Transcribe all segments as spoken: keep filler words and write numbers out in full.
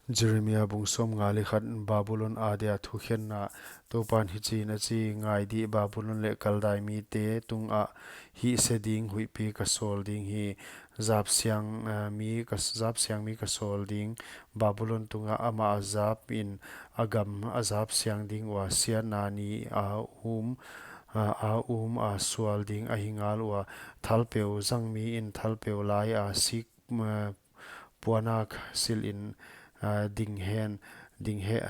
Jeremia bung sawmnga leh khat. Babulon adia thukhenna. Toupan hichiin a chi: Ngai dih, Babulon leh Kaldai mite tungah hihse ding huihpi ka sawl ding hi. Zap siang, ah, mi ka, zap siang mi ka sawl ding. Babulon tungah amah a zap in a gam a zap siang ding ua, siatna ni a um, ah, a um a sual ding ahi ngal ua. Thalpeu zang mi in thalpeu lai a sik, ah, puanak silh in, ah, ding hen, ding hen,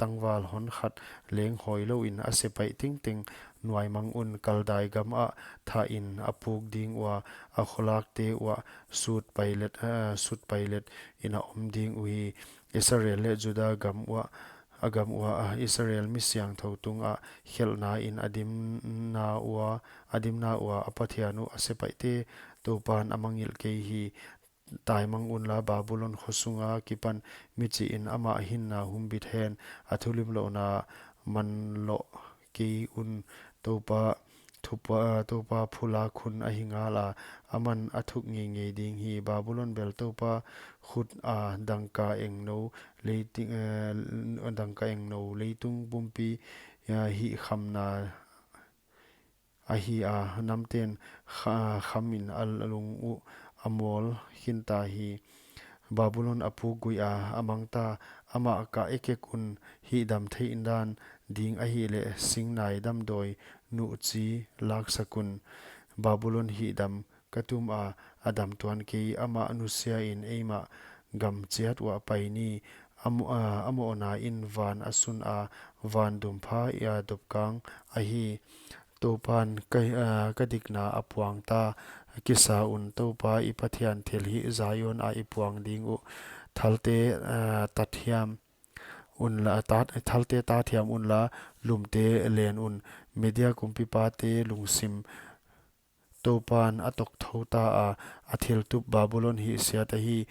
tangval hon khat leng hawilou in a sepaih tengteng nuaimang un. Kaldai gam ah thah in a puk ding ua, a kholakte uah sut pailet, ah, sut pailet in a om ding uhi. Israel leh Juda gam uah, a gam uah, ah, Israel mi siangthou tungah khelhna in a dimna ua, a dimna ua a Pathian uh a sepaihte Toupan a mangngilh kei hi. Taimang unla, Babulon khosunga kipan michih in amah hinna humbit hen. A thulimlouhna manlouh kei un. Toupa, thupa, Toupa phulak hun ahi ngal a, aman a thuk ngeingei ding hi. Babulon bel Toupa khut a dangka engnou leiting, eh, dangka engnou leitung pumpi, eh, hihkhamna ahi a, namten kha-, kham in a lung uh a mawl khinta hi. Babulon a puk gui a, a mangta, amah kah ekek un. Hihdam theihdan ding ahihleh singnai damdawi nuhchi laksak un. Babulon hihdam ka tum a, a dam tuan kei. Amah nusia in eimah gam chiat uah pai ni. A mo-, ah, a mohna in van a sun a, van dumpha a dopkang ahi. Toupan ka, ah, ka dikna a puangta, kisa un. Toupa i Pathian thilhih Zion ah i puang ding uh. Thalte, ah, tathiam unla, tat-, thalte tathiam unla, lumte len un. Media kumpipate lungsim Toupan a tokthou ta a, a thiltup Babulon hihsiat ahi.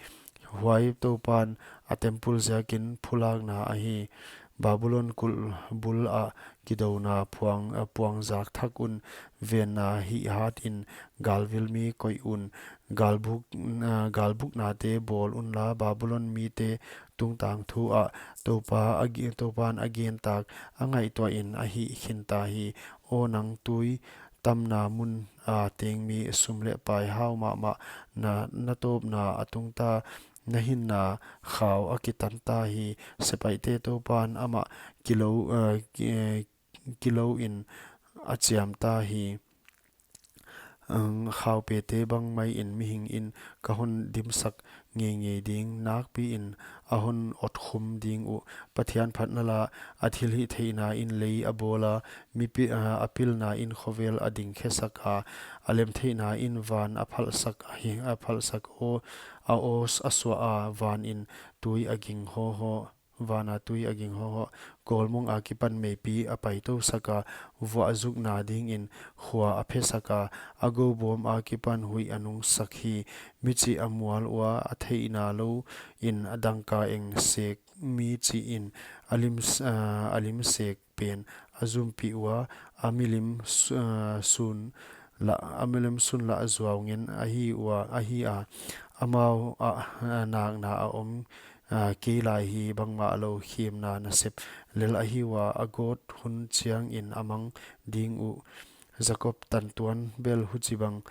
Huai Toupan a temple ziakin phulakna ahi. Babulon kulh bul ah kidouna puang, ah, puangzak thak un. Venna hihhat in galvil mi koih un. Galbuk, ah, galbuknate bawl unla, Babulon mite tungtang thu ah Toupa a gi-, Toupan a gentak a ngaihtuah in a hih khinta hi. Aw nang tui tamna mun a teng mi, sum leh pai hau mahmah na, na tawpna a tungta, na hinna khau a kitanta hi. Sepaihte Toupan amah kilou, eh, ki-, eh, kilou in a chiamta hi. Ang khaupete bang mai in mihing in ka hon dimsak ngeingei ding, nakpi in a hon otkhum ding uh. Pathian phatna la, a thilhihtheihna in lei a bawl a, mipi-, a, a pilna in khovel a dingkhesak a, a lemtheihna in van a phalhsak ahi, a phalhsak aw, a aws a suah a, van in tui a ging hawhaw, van a tui a ging hawhaw. Kawlmong a kipan meipi a paitousak a, vuah zukna ding in khua a phesak a, a goubawm a kipan huih a nungsak hi. Michih a mual ua, a theihna lou in a dangka eng sek mi chih in a lim s-, ah, a lim sek pen a zumpih ua, a milim s-, ah, sun lah, a milim sun lah zuau ngen ahi ua, ahi a. Amau ah, ah, nakna a om, ah, kei lai hi. Bangmahlou khemna nasep lel ahi ua, a gawt hun chiang in a mang ding uh. Jakob tantuan bel huchibang,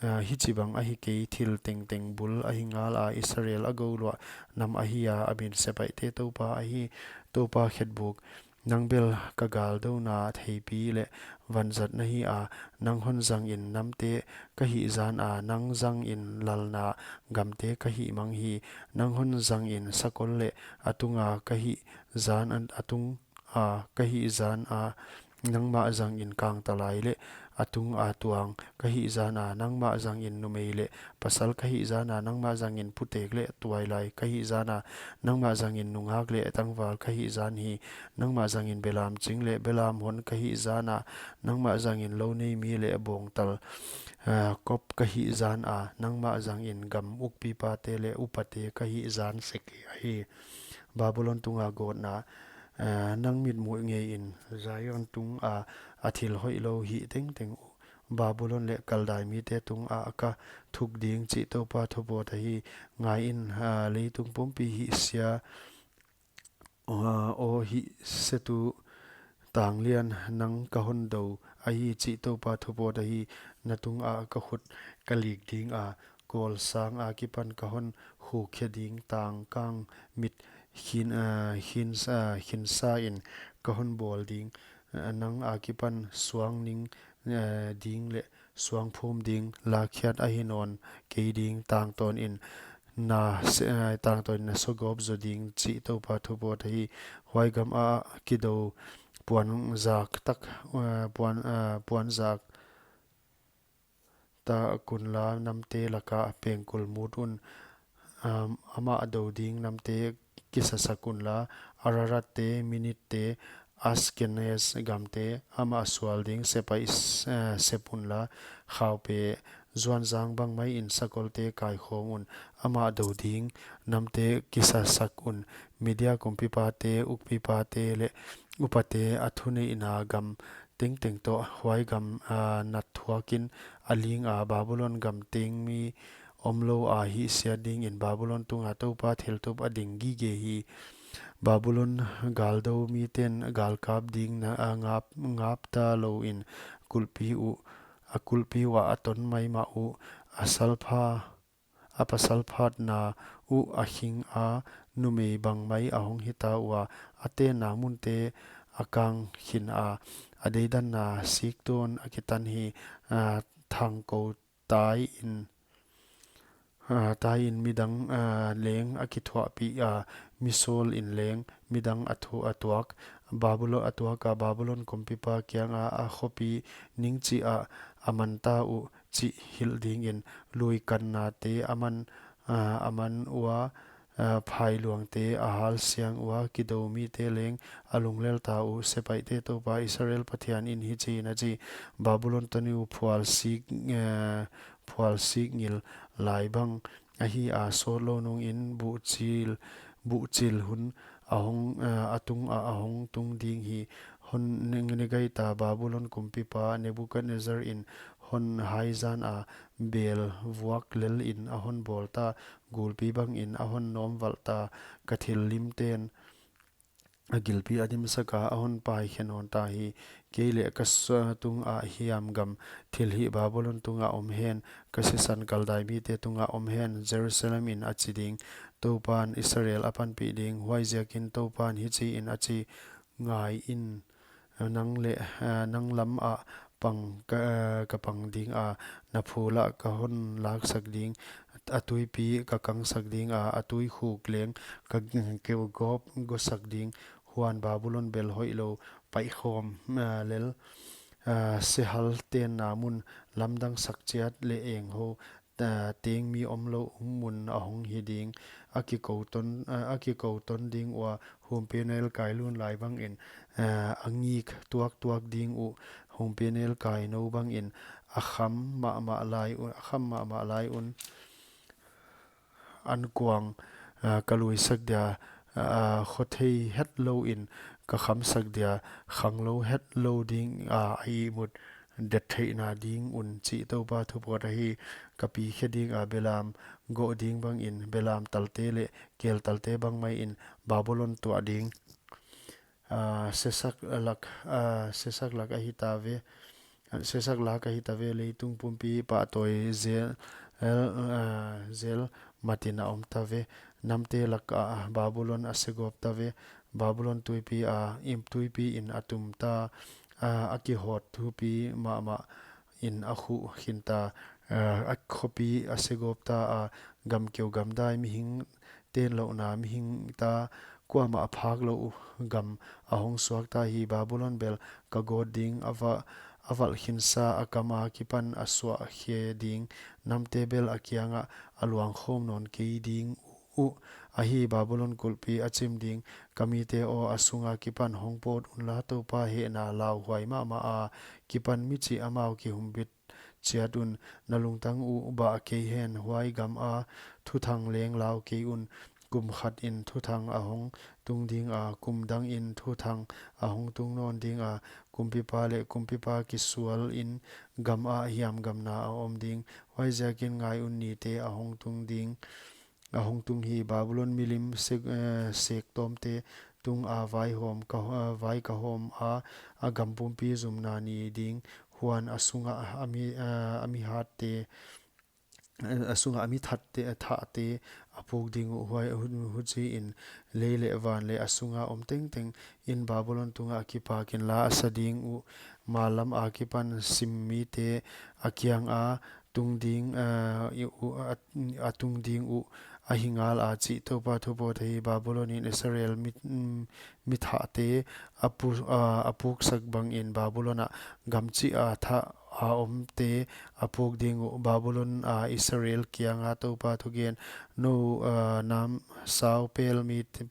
ah, hichibang ahi kei. Thil tengteng bul ahi ngal a, Israel a gouluah nam ahi a, a min sepaihte Toupa ahi. Toupa khetbuk. Nang bel ka galdouna theipi leh vanzat na hi a, nang hon zang in namte ka hihzan a, nang zang in lalna gamte ka hihmang hi. Nang hon zang in sakol leh a tunga ka hihzan an-, a tung a ka hihzan a, nangmah zang in kangtalai leh a tung a tuang ka hihzan a, nangmah zang in numei leh pasal ka hihzan a, nangmah zang in putek leh tuailai ka hihzan a, nangmah zang in nungak leh tangval ka hihzan hi. Nangmah zang in belam ching leh belam hon ka hihzan a, nangmah zang in lou nei mi leh bawngtal, ah, kop ka hihzan a, nangmah zang in gam ukpipate leh upate ka hihzan sek hi. Babulon tunga gawtna. Ah, nang mitmuh ngei in Zion tung a, a thil hoihlou hih tengteng uh Babulon leh Kaldai mite tung a ka thuk ding, chih Toupa thupawt ahi. Ngai in, ah, leitung pumpi hihsia, Aw, aw hihsetu tanglian, nang ka hon dou ahi, chih Toupa thupawt ahi. Na tungah ka khut ka lik ding a, kawl sang akipan ka hon khuk khe ding, tangkang mit khin, ah, khin, ah, khinsa in ka hon bawl ding. Ah, nang akipan suang ning, ah, ding leh suang phum ding, lakkhiat ahi nawn kei ding, tangtawn in na se-, ah, tangtawn in na sawgawp zaw ding, chih Toupa thupawt ahi. Huai gam ah kidou puanzak tak, ah, puan, ah, puanzak tak unla, namte laka pengkul mut un. Am, amah dou ding namte kisasak unla, Ararat te, Minit te, Askenaz gamte, amah sual ding sepaih s-, eh, sep unla, khaupe zuanzang bangmai in sakolte kaikhawm un. Amah dou ding namte kisasak un. Media kumpipate, ukpipate leh upate, a thuneihna gam tengteng toh, huai gam, ah, nat thuakin a ling a, Babulon gam teng mi omlou a hihsiat dingin Babulon tunga Toupa thiltup a ding gige hi. Babulon galdou miten galkap ding na, ah, ngap, ngap ta lou in kulhpi uh, a kulhpi uah a ton maimah uh, a salpha, a pasal phatna uh a khing a, numei bangmai a hong hita ua, a tenna munte a kang khin a, a deidanna siktuan a kitan hi. Ah, thangkou tai in, ah, tai in midang, ah, leng a kithuahpih a, misawl in leng midang a thu-, a tuak. Babulon a tuak a, Babulon kumpipa kianga a khopi ning chih ah a man ta uh, chih hilh dingin lui kannate a man, ah, a man ua, ah, phailuangte a halsiang ua, kidou mite leng a lunglel ta uh. Sepaihte Toupa Israel Pathian in hichiin a chi: Babulon tanu phual sik, eh, phual sik ngil lai bang ahi a, sawtlou nungin buhchil, buhchil hun a hong, eh, a tungah a hong tung ding hi. Hon ning-, nigaita Babulon kumpipa Nebukadnezzar in hon haizan a, bel vuak lel in a hon bawl ta, gulpi bangin a hon nawmvalh ta, ka thillimten a gilpi a dimsak a, a hon paikhe nawn ta hi. Kei leh ka s-, tungah hiam gam thilhih Babulon tungah om hen, ka sisan Kaldai mite tungah om hen, Jerusalem in a chi ding. Toupan Israel a panpih ding. Huaiziakin Toupan hichiin a chi: Ngaiin, nang leh, eh, nang lam ah pang ka, eh, ka pang ding a, na phul ah ka hon laksak ding, a tuipi ka kangsak ding a, a tuikhuk leng ka keu gawp gawsak ding. Huan Babulon bel hoihlou paihkhawm, eh, lel, eh, sehal tenna mun, lamdang sak chiat leh enghou, eh, teng mi omlou um mun a hong hi ding. A kikou ton, eh, a kikou ton ding ua, humpinelkai lun lai bangin, eh, a ngik tuaktuak ding uh. Humpinelkai nou bangin a kham mahmah lai un, a kham mahmah lai un, ankuang, ah, ka luisak dia, ah, khothei hetlou in ka khamsak dia, khanglou hetlou ding a, a ihmut dettheihna ding un, chih Toupa thupawt ahi. Ka pikhe ding a, belam goh ding bangin, belam talte leh kel talte bangmai in Babulon tuah ding. Ah, Sesak lak, ah, Sesak lak ahi ta ve. Sesak lak ahi ta ve, leitung pumpi pahtawi zel, el, ah, zel matin a om ta ve. Namte lak ah Babulon a segawp ta ve. Babulon tuipi a, im tuipi in a tum ta, ah, a kihawt thupi mahmah in a khuh khin ta, ah, a khopi a segawp ta a, gamkeu gamdai mihing tenlouhna mihing ta, kuamah a phak lou gam a hong suak ta hi. Babulon bel ka gawt ding, a va-, a valh khinsa a kam akipan a suah khe ding, namte bel a kiangah a luangkhawm nawn kei ding uh. Ahi, Babulon kulhpi a chim ding. Ka mite aw, a sung akipan hong pawt unla, Toupa hehna lauhuai mahmah a kipan michih amau kihumbit chiat un. Na lungtang uh bah kei hen, huai gam a thuthang leng lau kei un. Kum khat in thuthang a hong tung ding a, kum dang in thuthang a hong tung nawn ding a, kumpipa leh kumpipa kisual in gam ah hiamgamna a om ding. Huaiziakin ngai un, nite a hong tung ding, a hong tung hi. Babulon milim sek, eh, sek tawmte, tunga vaihawm ka, vai ka hawm a, a gam pumpi zumna ni ding, huan a sunga a mi, a, a mi hatte, a sunga a mi thatte, a thahte a puk ding uh, huai, hu, huchiin lei leh van leh a sunga om tengteng in Babulon tunga kipak inla a sa ding uh, mal lam akipan sim mite a kianga tung ding, a, i, u, a, a tung ding uh ahi ngala, chih Toupa thupawt ahi. Babulon in Israel mi, mm, mi thahte a pu, a, a puksak bangin Babulon ah gam chih a thah a omte a puk ding uh. Babulon a Israel kianga Toupa thugen: Nou, a, nam sau pel mite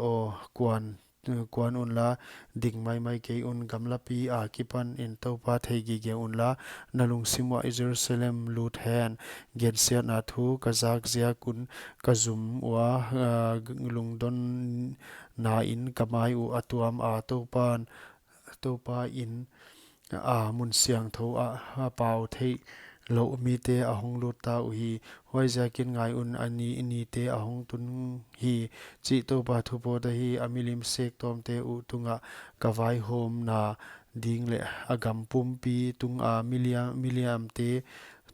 aw, kuan, kuan unla, ding maimai kei un. Gamlapi akipanin Toupa thei gige unla, na lungsim uah Jerusalem lut hen. Gensiatna thu ka zak ziak un ka zum ua, a, lungdonna in ka mai uh a tuam a, Toupan, Toupa in, a, mun siangthou ah a pau theih louh mite a hong lut ta uhi. Huaiziakin ngai un, a ni, nite a hong tun hi, chih Toupa thupawt ahi. A milim sek tawmte uh tunga ka vaihawmna ding leh a gam pumpi tunga miliam, miliamte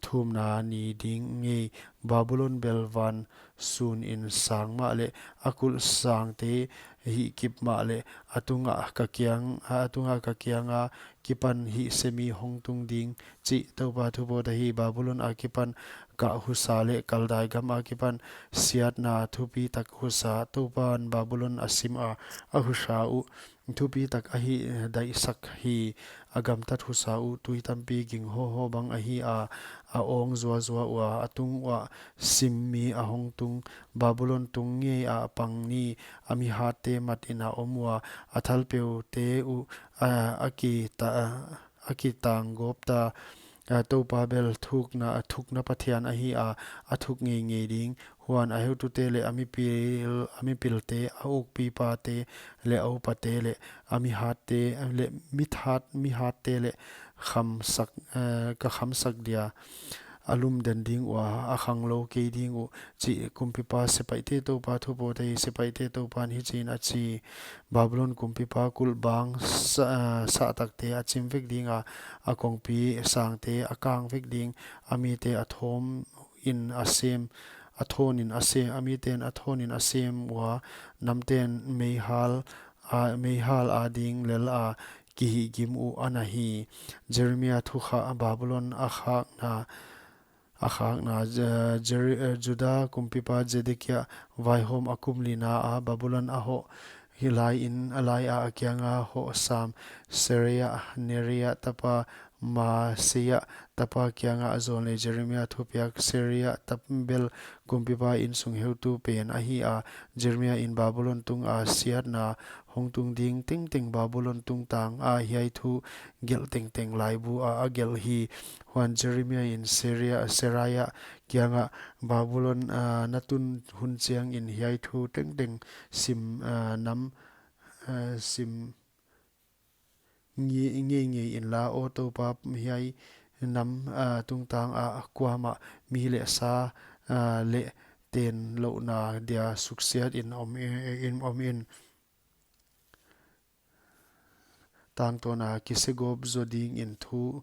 thumna ni ding ngei. Babulon bel van sunin sang mahleh, a kulh sangte hihkip mahleh, a tunga ka kiang, a tunga ka kianga kipan hihsemi hong tung ding, chih Toupa thupawt ahi. Babulon akipan kah husa leh Kaldai gam akipan siatna thupitak husa. Toupan Babulon a sima, a husa uh thupitak a hihdaihsak hi. A gamtat husa uh tui tampi ging hawhaw bang ahi a, a awng zuazua ua, a tung uah sim mi a hong tung. Babulon tung ngei ah pang ni, a mi hatte matin a om ua, a thalpeute uh, a, a kita, a kitang gawp ta. A, Toupa bel thukna, a thukna Pathian ahi a, a thuk ngeingei ding. Huan a heutute leh a mipil, a mipilte, a ukpipate leh a upate leh a mi hatte, leh mi that, mi hatte leh khamsak, eh, ka khamsak dia, a lumden ding ua, a khanglou kei ding uh, chih Kumpipa sepaihte Toupa thupawt ahi. Sepaihte Toupan hichiin a chi: Babulon kumpipa kulhbang sa, ah, sahtakte a chim vek dinga, a kongpi sangte a kang vek ding, a mite a thawm in a sem, a thawnin a sem, a miten a thawnin a sem ua, namten meihal, a, meihal ading lel a kihihgim uh ana hi. Jeremia thukhah. Babulon a khakna, a khakna. Ju-, Jeri-, eh, Juda kumpipa Zedekia vaihawm a kum lina a Babulon a hoh hilai in, a lai a, a kianga hoh sam Seraia, Neria tapa, Maseia tapa kianga a zawn leh Jeremia thupiak Seraia tapa bel kumpipa insung heutu pen ahi a. Jeremia in Babulon tunga siatna hong tung ding tengteng, Babulon tungtanga hiai thu gelh tengteng laibu a, a gelh hi. Huan Jeremia in Seraia, Seraia kianga, Babulon, ah, na tun hun chiangin hiai thu tengteng sim, ah, nam, ah, sim ngi-, ngeingei inla, aw Toupa, hiai nam, ah, tungtanga kuamah mi leh sa, ah, leh ten louhna dia suksiatin om in, in om in. Tangtawna kisegawp zo dingin thu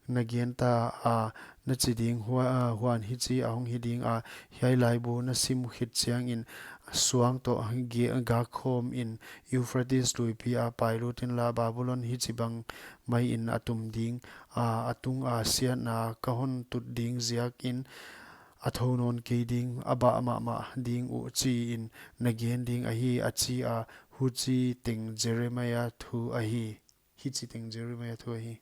na gen ta a, na chi ding hua-, ah, huan hichi a hong hi ding a, hiai laibu na sim khit chiangin suang toh ge-, gakkhawmin Euphrates luipi a pailut inla, Babulon hichibang maiin a tum ding a, a tunga siatna ka hon tut ding ziakin a thou nawn kei ding, a bah mahmah ding uh chiin na gen ding ahi, a chi a. Huchi teng Jeremia thu ahi. Hichi teng Jeremia thu ahi.